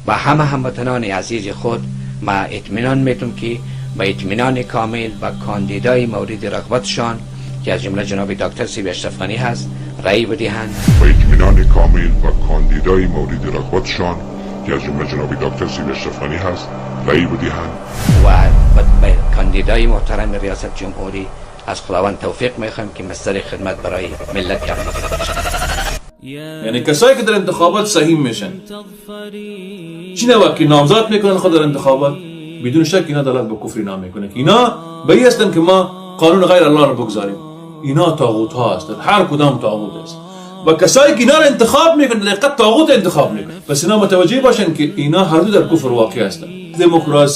با همه هموطنان عزیز خود ما اطمینان میتم که با اطمینان کامل با کاندیدای مورد رغبتشان که از جمله جناب دکتر صاحب اشرف غنی هست رأی بدهند. با اطمینان کامل با کاندیدای مورد رغبتشان که از جمله جناب دکتر صاحب اشرف غنی هست رأی بدهند. و به کاندیدای محترم ریاست جمهوری از خداوند توفیق میخوایم که مصدر خدمت برای ملت افغانستان باشد. یعنی کسایی که در انتخابات سهیم میشن، چی نوع که نامزد میکنن خود در انتخابات، بدون شک اینا دلالت به کفر اینا میکنه که اینا به این هستن که ما قانون غیر الله رو بگذاریم. اینا طاغوت ها هستند، هر کدام طاغوت است و کسایی که اینا رو انتخاب میکنن در حقیقت طاغوت انتخاب میکنن. پس اینا متوجه باشن که اینا هر دو در کفر واقع هستند. دموکراسی